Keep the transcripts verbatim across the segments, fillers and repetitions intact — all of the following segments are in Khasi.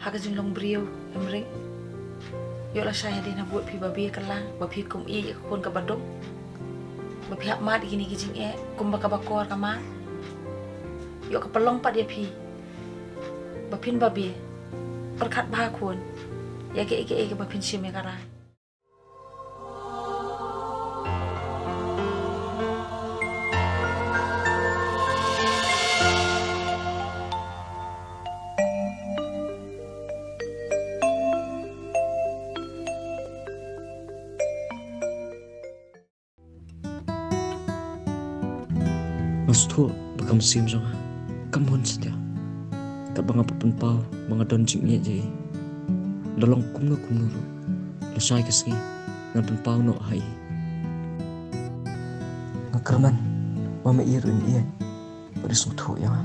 Ha ka jinglong briew, em Ring. Ïoh lashai hadien ha bud phi ba bieit ka lang, ba phi kum ïeit ïa ka khun kaba duk. Ba phi hap mad ïa kine ki jingeh, kumba ka Bakor ka mad. Ïoh ka pynlong pat ïa phi. Ba phin babe. Pyrkhat bha khun. Ïa kaei kaei kaba phin shim ïa ka rai. Nga sngewthuh ba ka mynsiem jong nga kam hun satia. Katba nga pynpaw ba nga don jingïeit ïa i, la long kumno kumno ruh, lashai ka sngi ngan pynpaw noh ha i. Nga kyrmen ba ma i ruh in ïeit bad in sngewthuh ïa nga.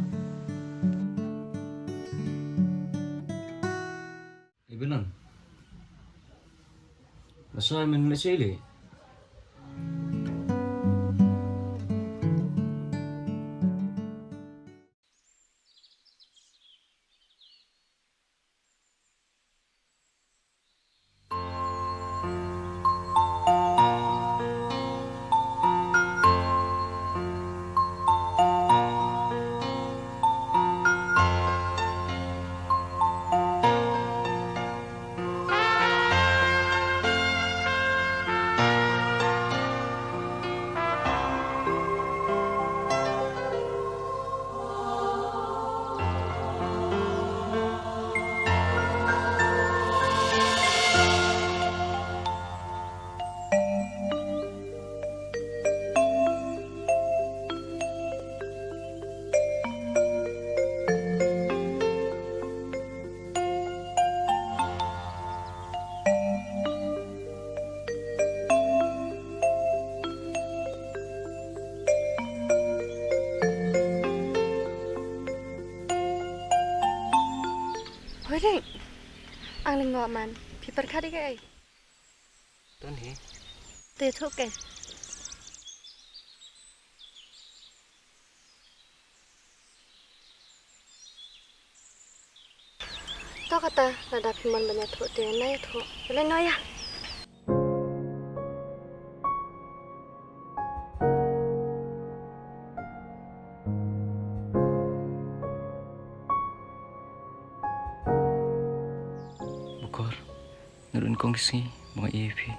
Ibenan. Lashai men lashai le. Hoi Ring, ang lyngngod man, phi pyrkhat ïa kaei? Don hi. Te thuh ke. To kata, lada phi mon ban ïathuh te, nai ïathuh. Lei noh ïa. Bakor, naduh nyngkong ki sngi ba nga ïeit ïa phi,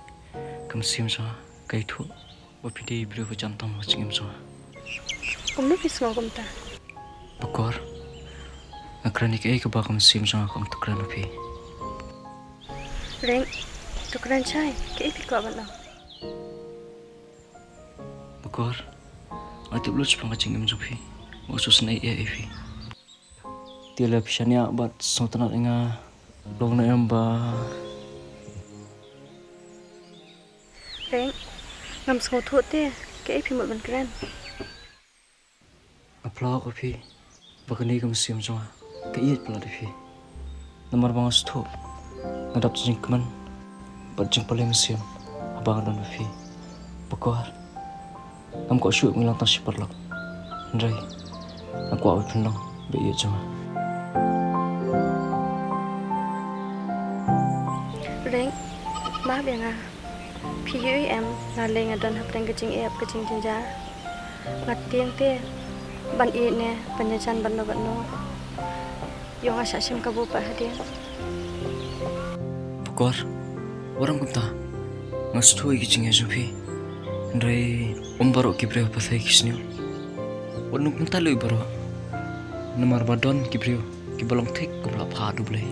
ka mynsiem jong nga ka ïathuh ba phi dei i briew ba jan tam ha ka jingim jong nga. Kumno phi sngew kumta? Bakor, nga kren ïa kaei kaba ka mynsiem jong nga kam kren ha phi. Ring, to kren shai, kaei phi kwah ban ong? Bakor, nga tip lut shaphang ka jingim jong phi, nga sngewsynei ïa phi. Te lada phi shaniah bad sngewtynnat ïa nga, long ne em ba? Ring, ngam sngewthuh te, kaei phi mut ban kren? Nga phla ïa phi ba kane ka mynsiem jong nga ka ïeit palat ïa phi. Namar ba nga sngewthuh nga dap da jingkmen bad jingpalei mynsiem haba nga don bad phi. Bakor, ngam kwah shuh ba ngi long tang shi paralok, hynrei nga kwah ba phin long ba ïeit jong nga. Ring, map ïa nga. Phi ïohi em, nga lei nga don hapdeng ka jingïap ka jingjynjar. Nga tieng te ban ïeit ne ban ïajan bad no bad no. Ïoh nga shah shim kabu pat hadien. Bakor, wat ong kumta. Nga sngewthuh ïa ki jingïa jong phi, hynrei ym baroh ki briew ha pyrthei ki sniew. Wat ong kumta lei baroh. Namar ba don ki briew kiba long thik kumba la phah da U Blei.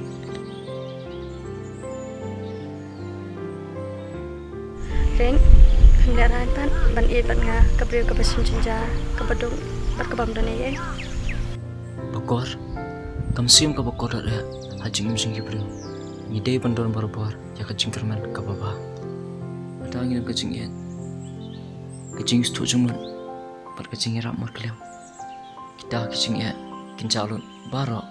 Ring, phim lehrain pat ban ïeit bad nga, ka briew kaba shim jynjar, kaba duk bad kabym don ei ei. Bakor, ka mynsiem kaba kordor eh ha jingim jong ki briew. Ngi dei ban don barabor ïa ka jingkyrmen kaba bha. Lada ngi don ka jingïeit, ka jingsngewthuh jingmut bad ka jingïarap markylliang, kita ki jingeh kin jah lut baroh.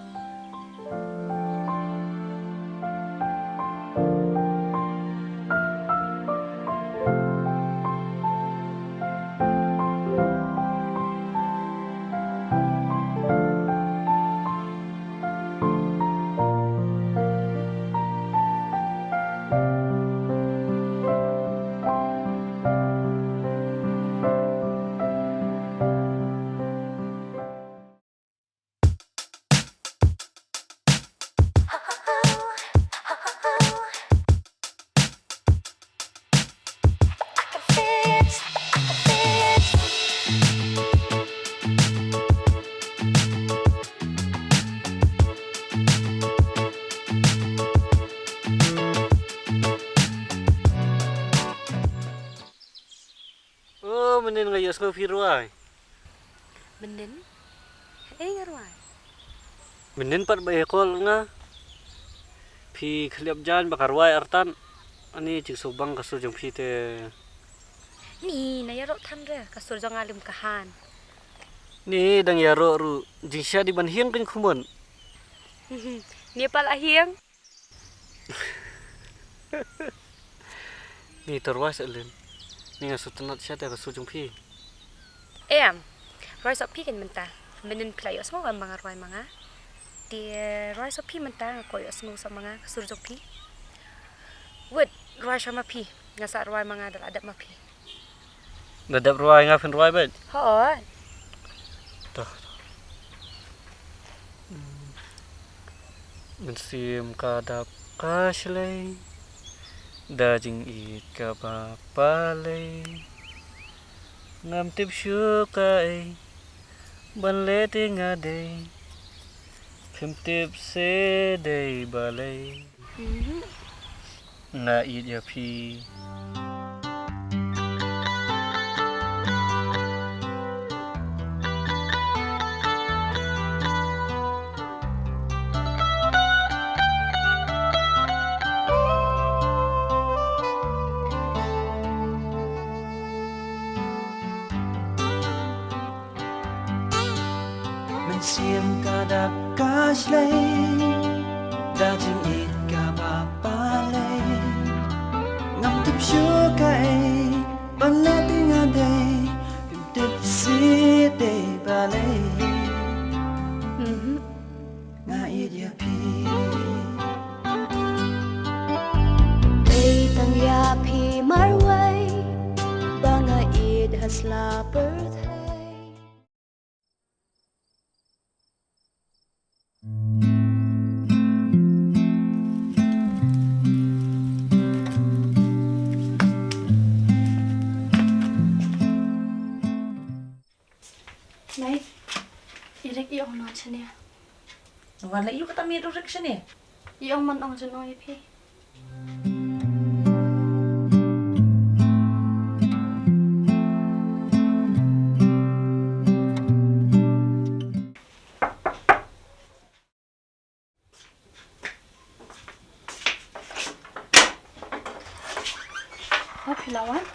Sngewbha phi rwai. Mynnin? Hei nga rwai. Mynnin pat ba ïa call nga. Phi khliap jan ba ka rwai artat. Ani jingsubang ka sur jong phi te. Ni na ïaroh than re ka sur jong nga lim ka han. Ni dang ïaroh ruh jingshisha dei ban hiang kan khumon. Ni pal a hiang. Ni to rwai sa lin. Ni nga sngewtynnat sha te ka sur jong phi. Em. Rwai sa phi kan mynta. Mynnin phi la ïohsngew em ba nga rwai ma nga. Te rwai sa phi mynta nga ko ïohsngew sa ma nga ka sur jong phi. Wait, rwai sa ma phi. Nga sa rwai ma nga da la dep ma phi. Da dep rwai nga phin rwai bad. Hooid. Toh. Mynsiem ka dap ka shlei da jingïeit kaba palei. Ngam tip shuh kaei ban leh te nga dei. Phim tip se dei balei. Mhm. Nga ïeit ïa phi. Mynsiem ka dap ka shlei da jingïeit kaba palei. Ngam tip shuh kaei ban leh te nga dei. Phim tip se dei balei. Mhm. Nga ïeit ïa phi. Dei tang ïa phi marwei ba nga ïeit ha sla pyrthei. Mei, i Rik i ong noh shane. Wan la ïoh kata miet u Rik shane. I ong man ong jong i phi. Hap hilawan.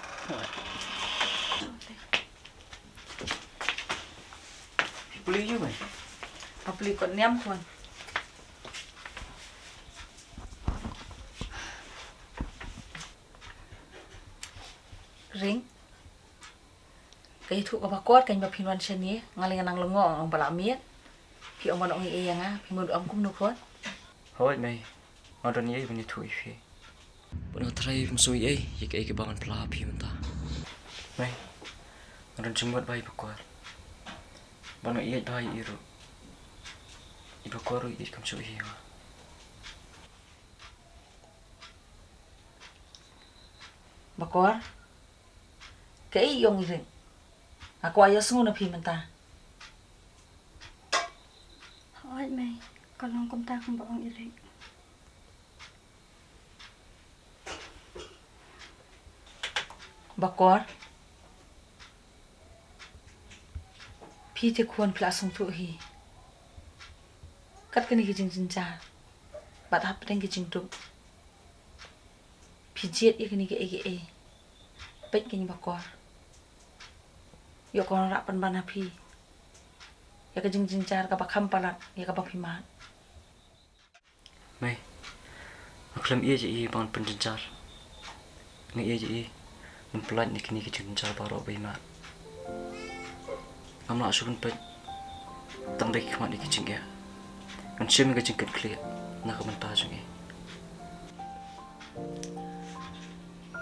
Puli yu mai. Puli kot niam kuan. Ring. Ka ïathuh kaba kor kan ba phin wan shane, nga lei nga nang lyngngoh ong ba la miet. Phi ong ban ong ei ei ïa nga, phi mut ong kumno khun. Hooid mei, nga don ei ei ban ïathuh ïa phi. Bad nga tharai phim sngew ei ei ïa kaei kaba ngan pla ha phi mynta. Mei, nga don jingmut bha ïa i Bakor. Bad nga ïeit bha ïa i ruh. I Bakor ruh i ïeit kumjuh ïa nga. Bakor. Kaei i ong i Ring? Nga kwah ïohsngew na phi mynta. Hooid mei, ka long kumta kumba ong i Ring. Bakor. Phi te khun phi la sngewthuh hi. Kat kane ka jingjynjar. Bad hapdeng ka jingduk. Phi jied ïa kine kiei kiei. Peit kine Bakor. Ïoh ko nongrah pynban ha phi ïa ka jingjynjar kaba kham palat ïa kaba phi mad. Mei, nga khlem ïeit ïa i ba ngan pynjynjar. Nga ïeit ïa i ban pyllait na kine ki jingjynjar baroh ba i mad. Ngam lah shuh ban peit tang da ki khmat ïa ki jingeh. Ngan shim ïa ka jingkitkhlieh na ka bynta jong i.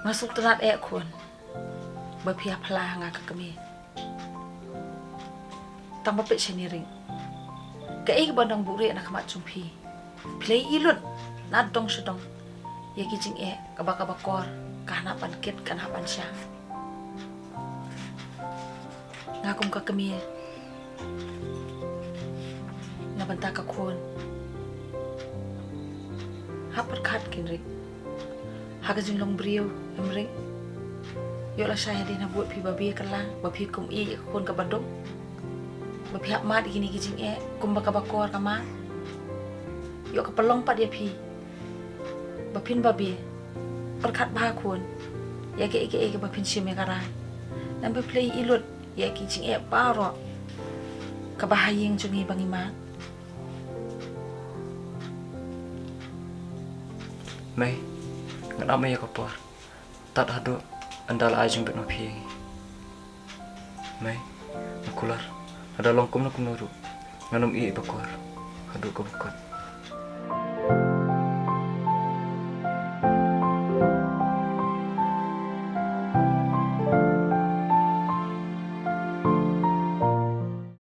Nga sngewtynnat eh khun ba phi ïa phla ha nga ka kmie. Tang ba peit shane Ring. Kaei kaba dang buhrieh na khmat jong phi. Phi la ïohi lut na dong sha dong ïa ki jingeh kaba ka Bakor ka hap ban kit ka hap ban shah. Nga kum ka kmie na bynta ka khun. Hap pyrkhat kin Ring. Ha ka jinglong briew em Ring. Ïoh lashai hadien ha bud phi babe kylla, ba phi kum i ïa ka khun kaba duk. Ba phi hap mad ïa kine ki jingeh kumba kaba kor ka mad. Ïoh ka pynlong pat ïa phi ba phin babe. Pyrkhat bha khun ïa kaei kaei kaba phin shim ïa ka rai. Namar ba phi la ïohi lut ïa ki jingeh baroh kaba ha ïing jong ngi ba ngi mad. Mei, ngan ap mei ïa ka por tad haduh ynda la ai jingbit ma phi ïa ngi. Mei, nga kular, lada long kumno kumno ruh ngan ym ïeh bakor haduh kaba kut.